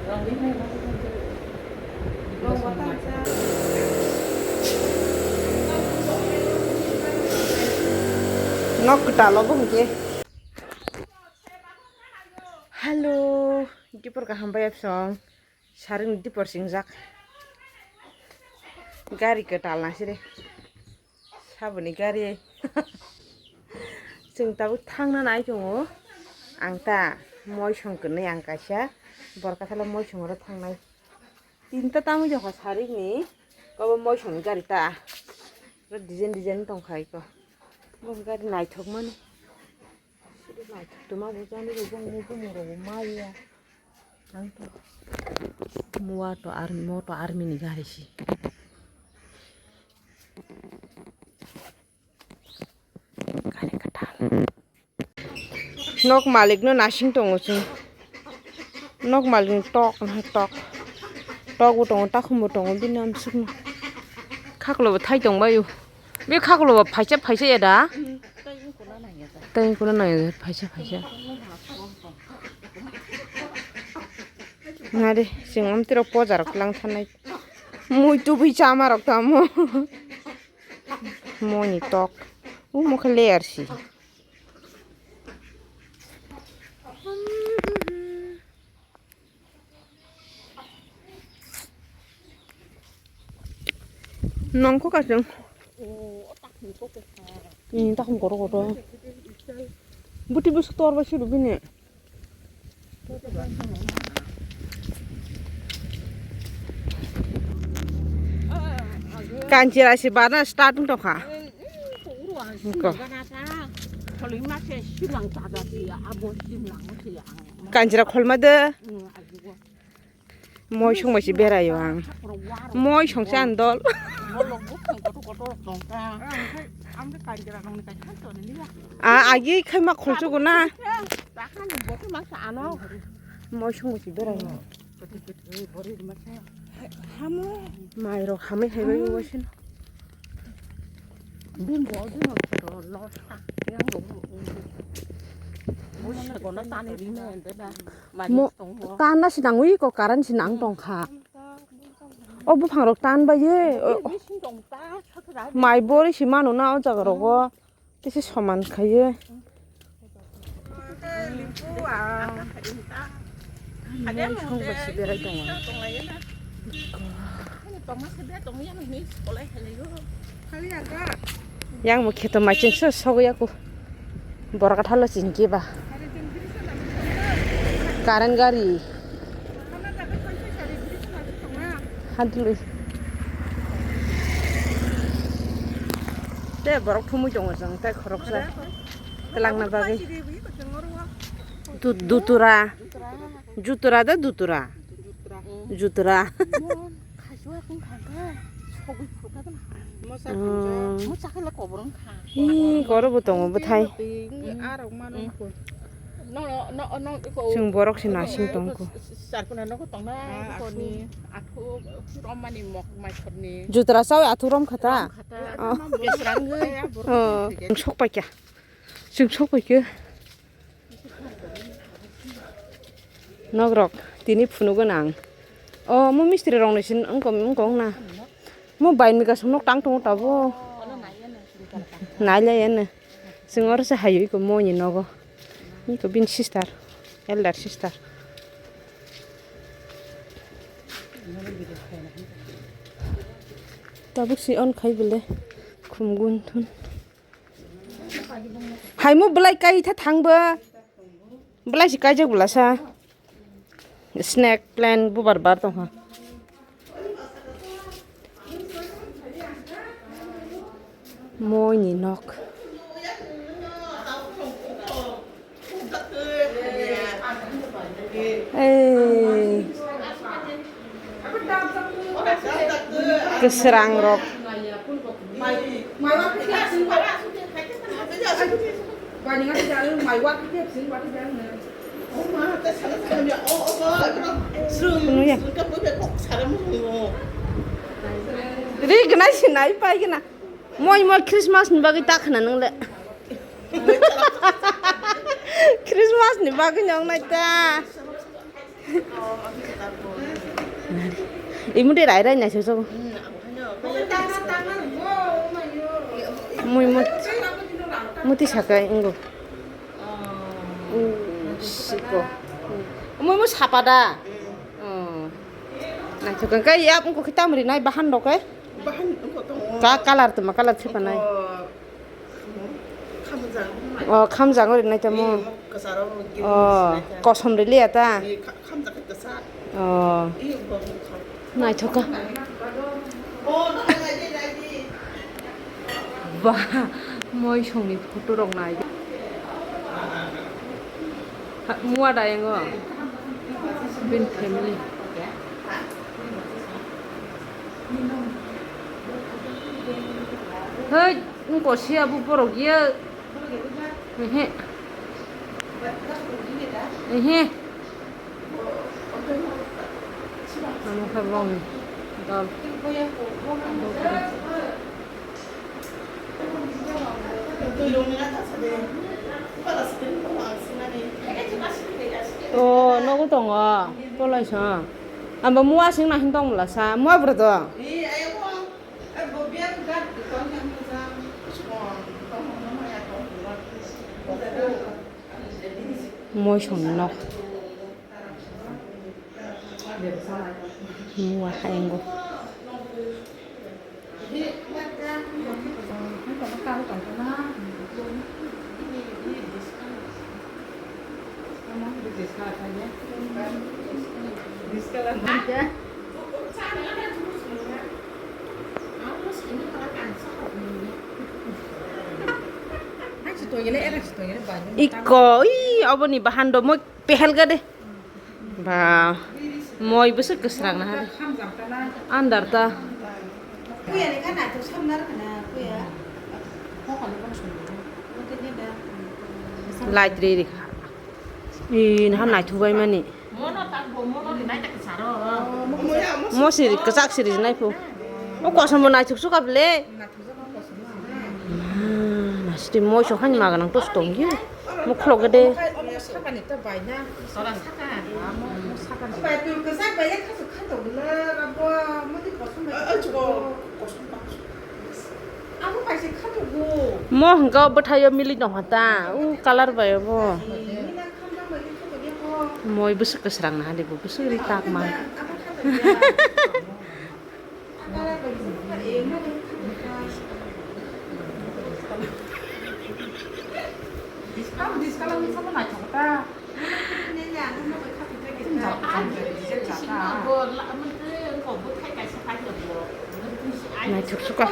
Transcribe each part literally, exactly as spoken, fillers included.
Nok kwtal obo hwnkhe. Hello, dipor kaham bai absong. Saring dipor singjak. Gari kwtal na sire. Saboni gari. Chwng tabuk thangna nai tongo. Ang ta moisong kwnwi ang kaisa. Borkathalo moisong oro thangnai. Tinta tamo jokha sarikni. Kobo moisong gari ta. Oro design design tongkha iko. Bo gari naithokmani. Sidi naithok tongma bo jani bo bongni bumung rok bo maya. Ang to. Mua to army, mo to army ni gari si. Nok malik no nasing tongo chwng. Nok malik ni tok, tok. Tok bo tongo, takhum bo tongo, bini amsuk no. Khaklo bo thai tong baio. Be khaklo bo phaisa phaisa ya da? Tei kuna nang ya, phaisa phaisa. Nare, chwng amtwi rok poja rok lang thanai. Mui tubui chama rok tamo. Moni tok. U mokhe layer si. Nongkho kasing. Ni takhum kotor kotor. Buti bwswk tor bai suru bini. Kanchira se bana start wng tongkha. Ko. Kanchira kholma de. Moi song bai se beraio ang. Moi song se ang dol. A agi khai ma kholchugo na. Moi song bai se beraio. Mai rok hamai hai bai bo sino. Mo tan na sinang ui ko current sinang tongkha. O buphang rok tan bai ye. Mai bori si mano na o jaga rogo. Tei se soman khaye. Song bai se berai tongo. Yang bo kheto maiching se sogwi ya ku. Borok athalo chingki ba. Current gari. Hadlwi. Te borok thumui tongo chwng tei khoroksa. Twlangna bagwi. Du-, dutura. Jutura da dutura. Jutura. Ih, koro bo tongo bwthai. Chwng borok se nasing tongkho. Jutra chawi athu rom kha ta? Oh. Chwng sok paikha. Chwng sok paikha. Nok rok tini phunuk gwnang. O mo mistri rok ni sin wngkong wngkong na. Mo bai mika song nok tang tongo tabuk. Nai le ya no. Chwng oro se hai iko mo ni nogo. Iko bini sister, elder sister. Tabuk si on khai bole khum gun thun. Hai mo belai kai tha thang bo. Belai si kaijak bwlasa. Snake plant bubar bar tongkha. Moi ni nok. Ei. Kwsrang rok. Ri gwnai si nai pai gwnai. Moi moi Christmas ni bagwi ta khna nang le. Christmas ni bagwi nang nai ta. Imudi rai rai naisuk jago. Mui mut-, muti sakai wnggo. Siko. Mui mui sapa da. Oh. Naithok khe ya wngkha khe tamri nai bahan rok khe. Bahan wngkha tongo. Ka colour tuma colour thipa nai. Wngkha, hmm, khamjang. Oh, khamjang ori nai tamo. Imo kwcharo gini. Oh, sinai kha. Kosom rili ya ta. Eh, kha-, khamjang khe kwchak. Oh. Eh, bo wngkha. Naithok kha. Oh, no, no, no, no, no. Ba, moisongni photo rok nai. Ha, mua da yango. Bini family. Hei, wngko se abo borok ye. Ehe. Ehe. Ano khe bongni dol. O, nogo tongo. Tolai sa. Amba mua sing na hin tong mula sa. Mua bro to. Moisong nok. Mua hayango. Iko, ih, oboni bahando moi pehelga de. Ba, moi bwswk kwsrang na hari. Andar ta. Light ri ri kha. Ih, naha naithok bai mani. Mo siri kwchak siri nai phu. O kosom bo naithok sukha ble. Masti moisong hani maga nang tos tong yo. Mo khulok de. Omo sakani to bai na. Sora saka. Amo mo sakani. Bai tu kwchak bai ya khasu khato gula rabo mo di kosom bai. Abo bai se khato go. Mo hingka bwthaio mili tong kha ta. U colour bai bo. Mila khamna bai khato ya ko. Moi bwswk kwsrang na hadi bo bwswk ri tak ma. Abo khato ya. Naithok sukha.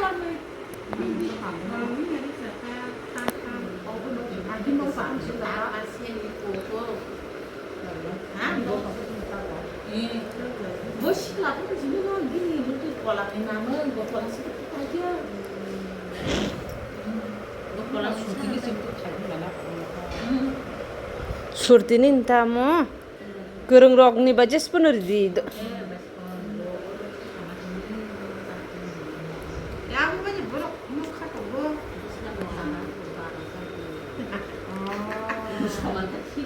Surtini nta mo. Kwrwng rok ni ba jespo no ridi.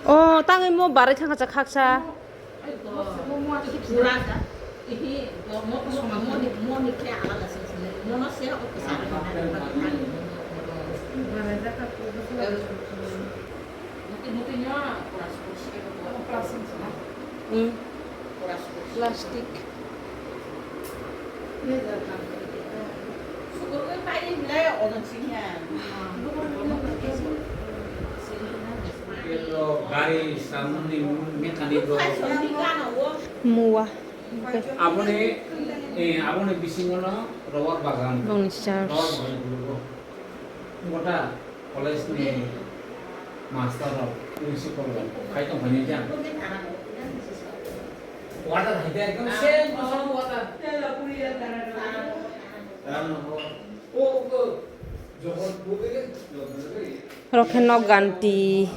O tangwi mo barai thangkha khaksa. Hmm. Plastic. Gari samung ni mechanic rok. Mua. Aboni, eh, aboni bisingo no rubber bagan. Bongni church. Rubber bagan gulugo. Gota college ni master rok, principal rok, khai tong phai ni jang. Water hai de ekdom same to same water. Rokhe nok ganti.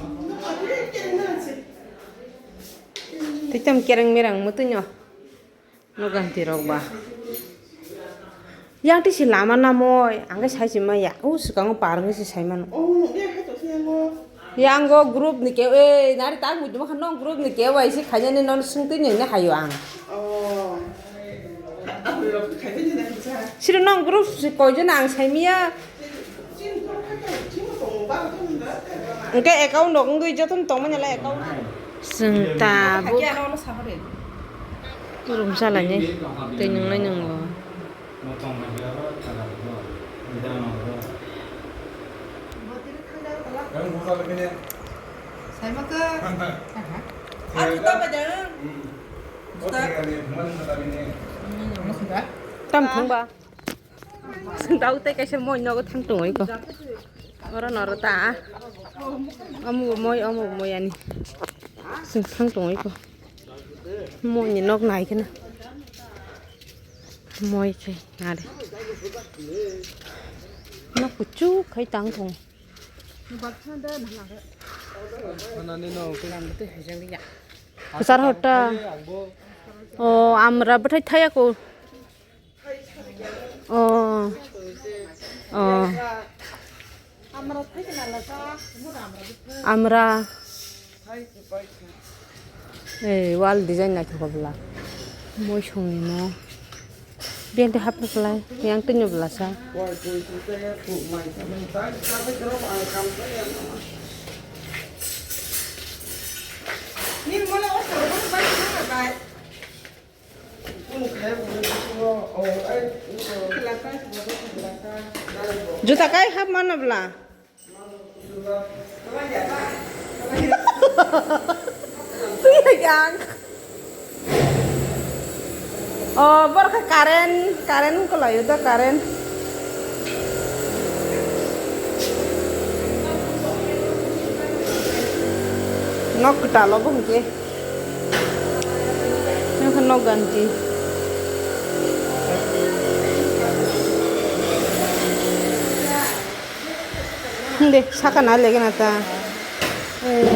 Tei tamo kereng mereng mwtwi no. Noganti rok ba. Yang tisi lama namoi, ang khe sai se maya. O swkango par wngwi se sai mano. Oh, nukya hai tongsi yango. Yang go group ni ke, ei, nari tak mui duma khan nong group ni ke wai si khainani non sungtwi ni ne hayo ang. Oh. Ang rok khainani na kisa. Siro nong group si koijon ang saimiya. Engke account rok wngwi jotono tongmani lai account. Chwng tabuk. Room salani twi nungnai nungo. Tam thangba. Sing tau tei kaisa moi nogo thang tongoi ko. Oro noro ta. Omo moi, omo moi ani. Sing thang tongoi ko. Moi ni nok nai khe na. Moi khe nare. Nok kuchuk khai tang tong. Sar hota. O amra bwthai thaya ko. Oh. Oh. Amra. Eh, wall design naithok bwla. Moi songni mo. Biyang tei hapna kwlai, yang tei nubla sa. Juta kai hap mano bla. Twi hai ang. Oh, bor khe current, current ko layo da current. Nok kwtal obo hwnkhe. Nokha nok ganti. Hwndeh, saka na lege na ta. Eh.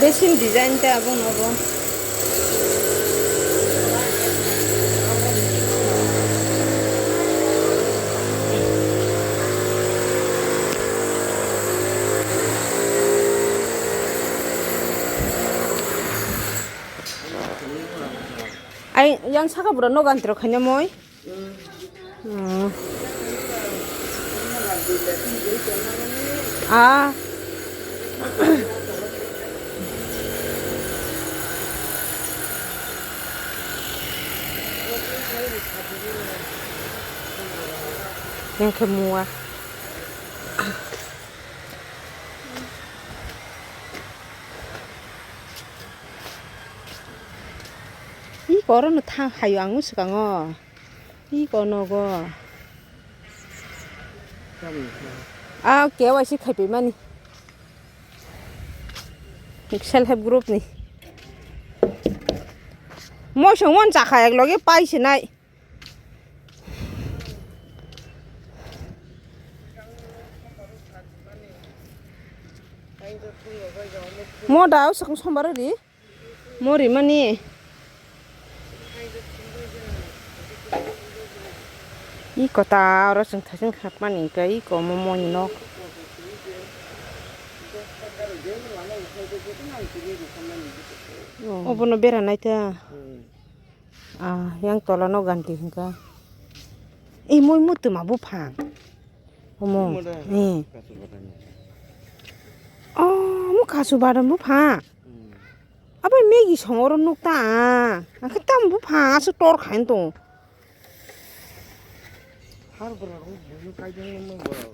Dressing design ta abo nogo. Ai, yang saka bura no ganti rok khaina moi. Hmm. Ah. Yang khe mua. Ih, koro no tha hayo ang swkango. Ih, kono go. Ah, K Y C khaipai mani. Self help group ni. Moisong mon chakha ek loge pai sinai. Mo da o sakung sombar ri. Mo ri mani. I kota oro chwng thasing khap mani khe i komo mo ni nok. Obono bera nai ta. Ah, yang tola no ganti hingka. Ei, moi mutu ma buphang. Omo. Omo da. Eh. Kasu badam. Oh, mo kasu badam buphang. Hmm. Abai megi songoro nukta. Angkhe tam buphang asu tor khain to. Har bora ro buyu kaijang mo bora.